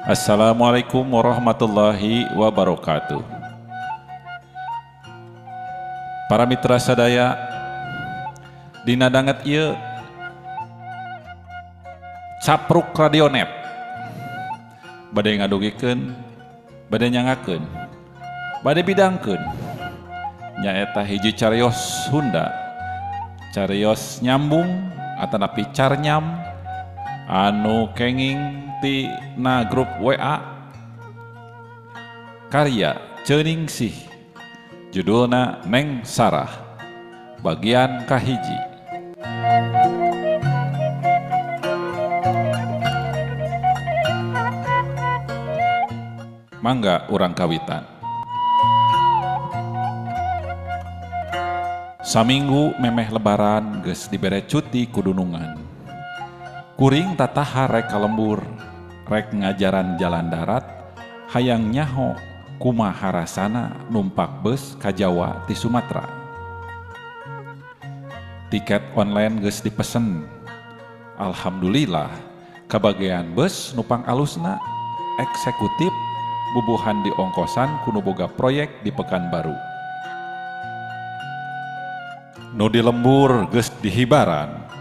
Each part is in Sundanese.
Assalamualaikum warahmatullahi wabarakatuh. Para mitra sadaya, dina danget ieu Capruk Radionet bade ngadugikeun, bade nyangakeun, bade bidangkeun nyaeta hiji carios Sunda, carios nyambung atanapi carnyam anu kenging ti na grup WA karya Ceuningsih, judulna Neng Sarah, bagian kahiji. Mangga urang kawitan. Saminggu memeh lebaran geus dibere cuti ku dunungan. Kuring tataha rek ka lembur, rek ngajaran jalan darat, hayang nyaho kumaha rasana numpak bus ka Jawa ti Sumatera. Tiket online geus dipesen. Alhamdulillah, kabagean bus nupang alusna eksekutif bubuhan di ongkosan kuno boga proyek di Pekanbaru. Nu di lembur geus dihibaran.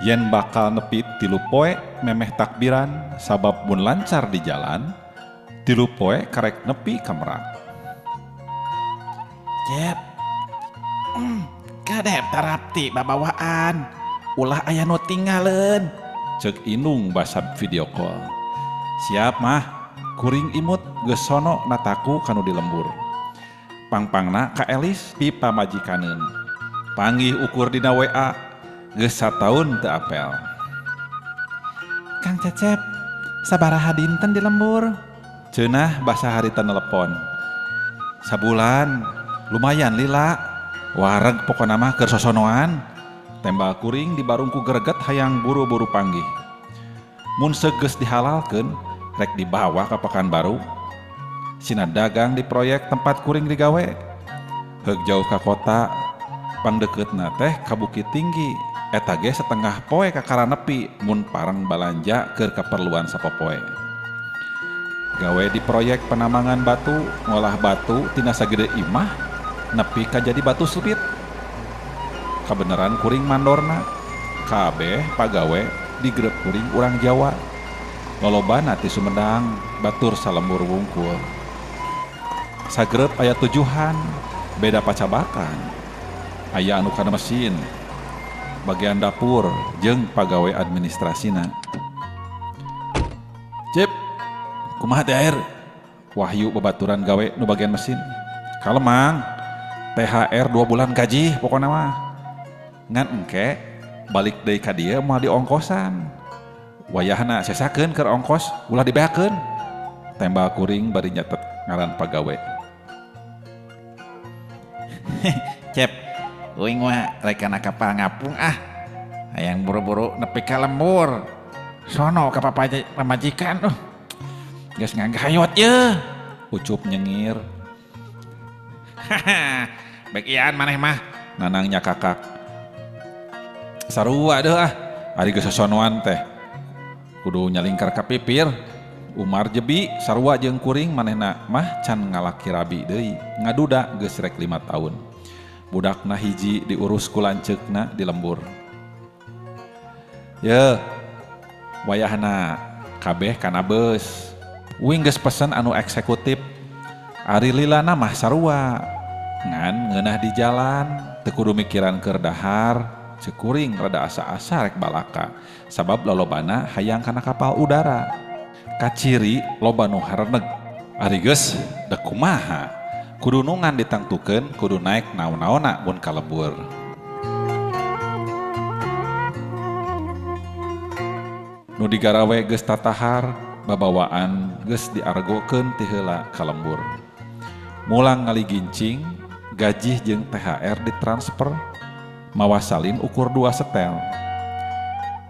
Yen bakal nepi 3 poe memeh takbiran, sabab mun lancar di jalan 3 poe karek nepi ka Merak. Cep, kadep tarapti babawaan, ulah aya nu tinggaleun. Cek inung basab video call. Siap mah, kuring imut geus sono nataku kanu di lembur. Pangpangna ka Elis pi pamajikaneun. Panggih ukur dina WA geus sataun teu apel. Kang Cecep, sabaraha dinten di lembur? Ceunah basa harita nelepon. Sabulan, lumayan lila. Wareg pokona mah keur sosonoan. Tembal kuring di barungku greget hayang buru-buru panggih. Mun segeus dihalalkeun, rek dibawa ka Pekanbaru. Sina dagang di proyek tempat kuring digawe. Heug jauh ka kota, pangdeukeutna teh ka Bukit Tinggi. Eta ge setengah poe kakara nepi mun pareng balanja keur kaperluan sapopoe. Gawe di proyek penambangan batu, ngolah batu tina sagede imah nepi ka jadi batu supit. Kabeneran kuring mandorna, kabeh pagawe digrep kuring urang Jawa. Lolobana ti Sumedang, batur salembur wungkul. Sagrep aya tujuhan, beda pacabakan. Aya anu kana mesin, bagian dapur jeung pagawe administrasina. Cip, kumaha teh air? Wahyu babaturan gawe nu bagian mesin. Kalemang, THR 2 bulan gaji pokona mah. Ngan engke balik deui ka dieu moal diongkosan. Wayahna sesakeun keur ongkos ulah dibeakeun. Tembal kuring bari nyatet ngaran pagawe. Cep, uing mah rek kana kapal ngapung ah. Hayang buru-buru nepi ka lembur. Sono ka pamajikan geus ngagayot ye. Ucup nyengir. Haha, bagian maneh mah. Nanang nyakakak. Sarua deuh ah, ari geus sosonoan teh. Kudu nyalingkar ka pipir. Umar jebi sarua jeung kuring manehna mah can ngalaki rabi deui. Ngaduda geus rek 5 tahun. Budakna hiji diurus ku lanceukna di lembur. Ye, wayahna kabeh kana beus. Uing geus pesen anu eksekutif. Ari lilana mah sarua. Ngan ngeunah di jalan, teu kudu mikiran keur dahar, ceuk kuring rada asa-asa rek balaka. Sabab lolobana hayang kana kapal udara. Kaciri loba nu hareneg. Ari geus dek kumaha? Kudunungan ditangtukeun kudu naik naon-naonna mun ka lembur. Nu digarawe geus tatahar, babawaan geus diargokeun ti heula ka lembur. Mulang ngaligincing, gaji jeung THR ditransfer, mawa salin ukur 2 setel.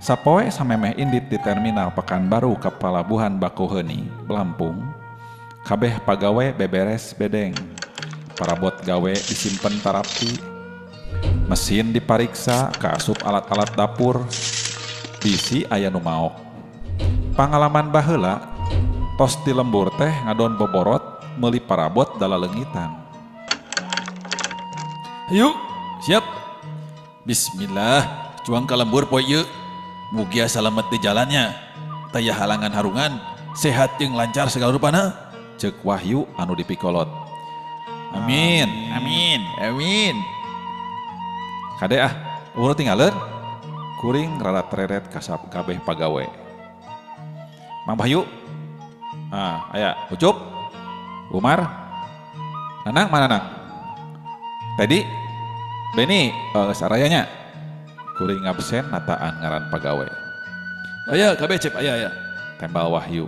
Sapoe samemeh indit di terminal Pekanbaru ka Palabuhan Bakauheni, Lampung, kabeh pagawe beberes bedeng. Parabot gawe disimpen tarapti, mesin dipariksa, kaasup alat-alat dapur, bisi aya nu maok. Pangalaman baheula Tos ti lembur teh ngadon boborot meuli parabot dalaleungitan. Yuk, siap. Bismillah, cuang ka lembur poe ieu. Mugia salamet di jalannya. Taya halangan harungan, sehat jeung lancar segala rupana. Ceuk Wahyu anu dipikolot. Amin. Amin. Amin. Kade ah, urang tinggaleun. Kuring rada tereret kasap kabeh pagawe. Mang Wahyu. Ah, aya Ucup. Umar. Nanang mana Nang? Tadi Beni sarayanya. Kuring absen nataan ngaran pagawe. Aya kabeh Cep, aya aya. Tembal Wahyu.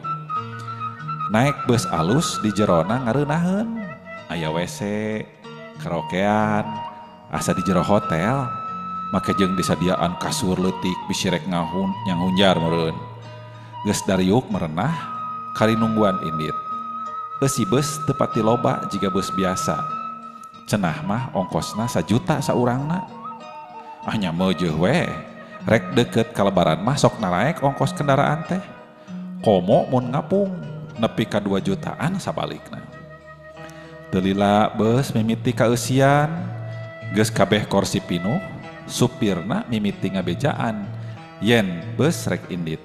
Naik bus alus di jerona ngareunaheun. Aya WC, karaokean, asa di jero hotel. Make jeung disadiaan kasur leutik bisi rek ngahun nyanghunjar meureun. Geus dariuk merenah kari nungguan indit. Eusi bus teu pati loba jiga bus biasa. Cenah mah ongkosna 1 juta saurangna. Ah nya meujeuh we. Rek deket kalebaran mah sok naraek ongkos kendaraan teh. Komo mun ngapung nepi ka 2 jutaan sabalikna. Teu lila bus mimiti kaeusian, geus kabeh korsi pinuh, supirna mimiti ngabejaan yen bus rek indit.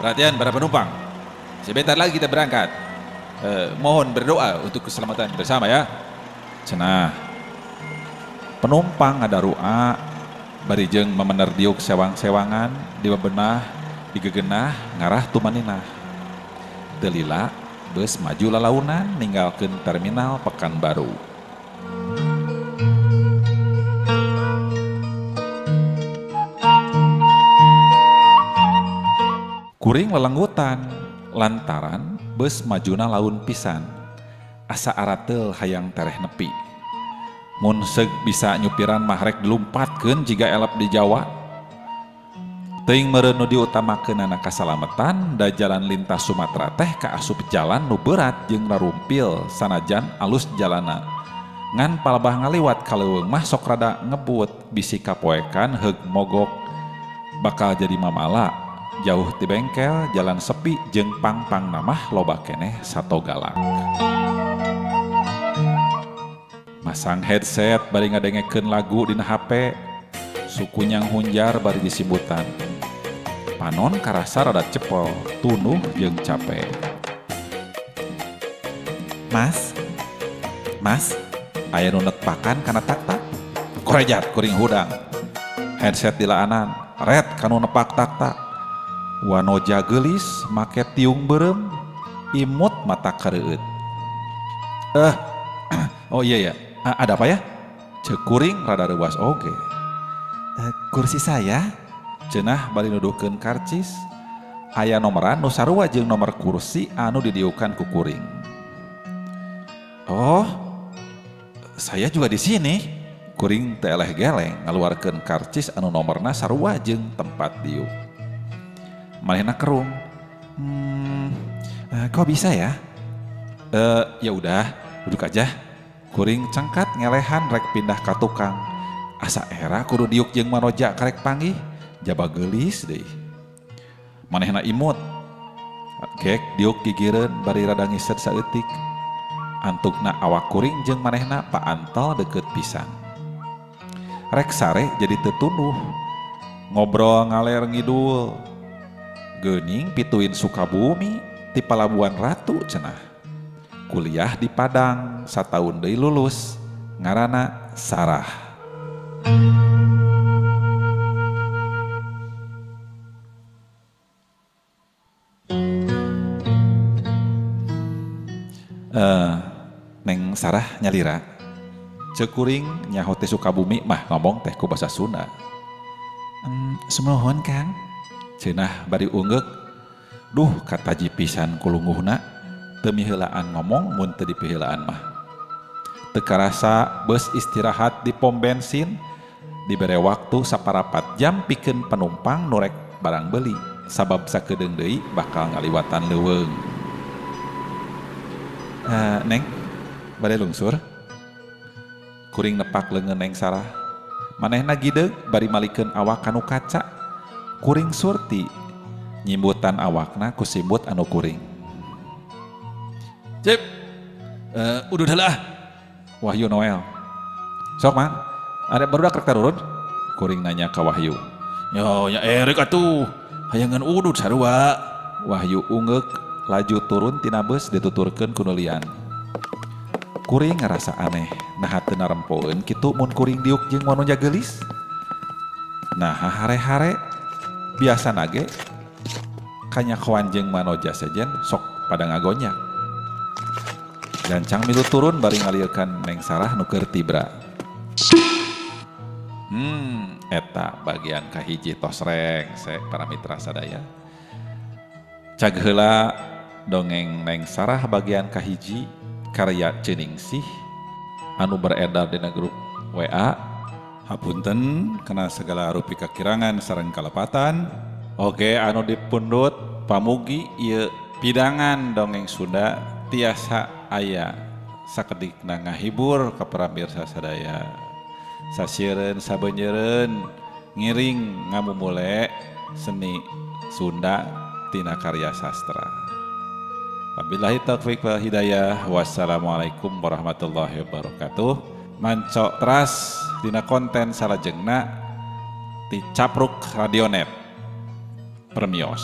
Perhatian para penumpang. Sebentar lagi kita berangkat. Mohon berdoa untuk keselamatan bersama ya. Cenah. Penumpang ngadarua bari jeung memener diuk sewang-sewangan dibebenah digegenah ngarah tumaninah. Teu lila bus maju lalaunan ninggalkeun terminal Pekanbaru. Kuring lelenggutan lantaran bus majuna laun pisan. Asa arateul hayang tereh nepi. Mun seug bisa nyupiran mah rek dilumpatkeun jiga elep di Jawa. Teuing meureun nu diutamakeunana kasalametan da jalan lintas Sumatera teh kaasup jalan nu berat jeung rarumpil sanajan alus jalana. Ngan palebah ngaliwat ka leuweung mah sok rada ngebut bisi kapoekan heug mogok bakal jadi mamala. Jauh ti bengkel, jalan sepi jeung pang-pang namah loba keneh sato galak. Masang headset bari ngadengekeun lagu dina HP, suku nyang hunjar bari disimbutan. Panon karasa rada cepol, tunuh jeung capek. Mas, mas, aya nu nekpakan kana taktak. Korejat kuring hudang. Headset dilaanan, ret kanu nepak taktak. Wanoja geulis make tiung beureum, imut mata kareueut. Oh iya ya, ada apa ya? Ceuk kuring rada reuas oge. Kursi saya? Cenah bari nuduhkeun karcis. Aya nomoran nu sarua jeung nomor kursi anu didiukan ku kuring. Oh, saya juga di sini. Kuring teu eleh geleng ngaluarkeun karcis anu nomorna sarua jeung tempat diuk. Manehna kerung. Kok bisa ya? Ya udah, duduk aja. Kuring cengkat ngelehan rek pindah ka tukang. Asa era kudu diuk jeung manoja karek panggih, jaba geulis deui. Manehna imut. Gek diuk gigireun bari rada ngiset saeutik. Antukna awak kuring jeung manehna paantel deukeut pisan. Rek sare jadi teu tunduh. Ngobrol ngaler ngidul. Geuning pituin Sukabumi ti Palabuhan Ratu cenah. Kuliah di Padang sataun deui lulus, ngaranna Sarah. Neng Sarah nyalira. Ceuk kuring nyaho teh Sukabumi mah ngomong teh ku basa Sunda. Sumuhun Kang. Cenah bari ungeuk. Duh kataji pisan kulunguhna teu miheulaan ngomong mun teu dipiheulaan mah. Teu karasa bus istirahat di pom bensin dibere waktu saparapat jam pikeun penumpang nu rek barang beuli sabab sakedeung deui bakal ngaliwatan leuweung. Neng, bade lungsur? Kuring nepak leungeun Neng Sarah. Manehna gideug bari malikeun awak kanu kaca. Kuring surti. Nyimbutan awakna ku simbut anu kuring. Cep, udud heula ah. Wahyu Noel. Sok mang, ada barudak rek tarurun? Kuring nanya ka Wahyu. Yo, ya erek atuh. Hayangan udud sarua. Wahyu ungeuk laju turun tina beus dituturkeun ku nu lian. Kuring ngarasa aneh, naha teu narempoeun kitu mun kuring diuk jeung manoja geulis. Naha hare-hare biasana ge kanyakoan jeung manoja sejen sok pada ngagonyak. Gancang milu turun bari ngaliekan Neng Sarah nu keur tibra. Eta bagian kahiji tos rengse para mitra sadaya. Cag heula dongeng Neng Sarah bagian kahiji karya Ceningsih anu beredar dina grup WA. Hapunten kana segala rupi kakirangan sareng kalepatan. Oke, anu dipundhut pamugi ieu pidangan dongeng Sunda tiasa aya sakedikna ngahibur ka pamirsa sadaya. Sasieureun sabeunyereun ngiring ngamumule seni Sunda tina karya sastra. Wabillahi taufik wal hidayah. Wassalamualaikum warahmatullahi wabarakatuh. Manco teras dina konten salajengna ti Capruk Radionet. Permios.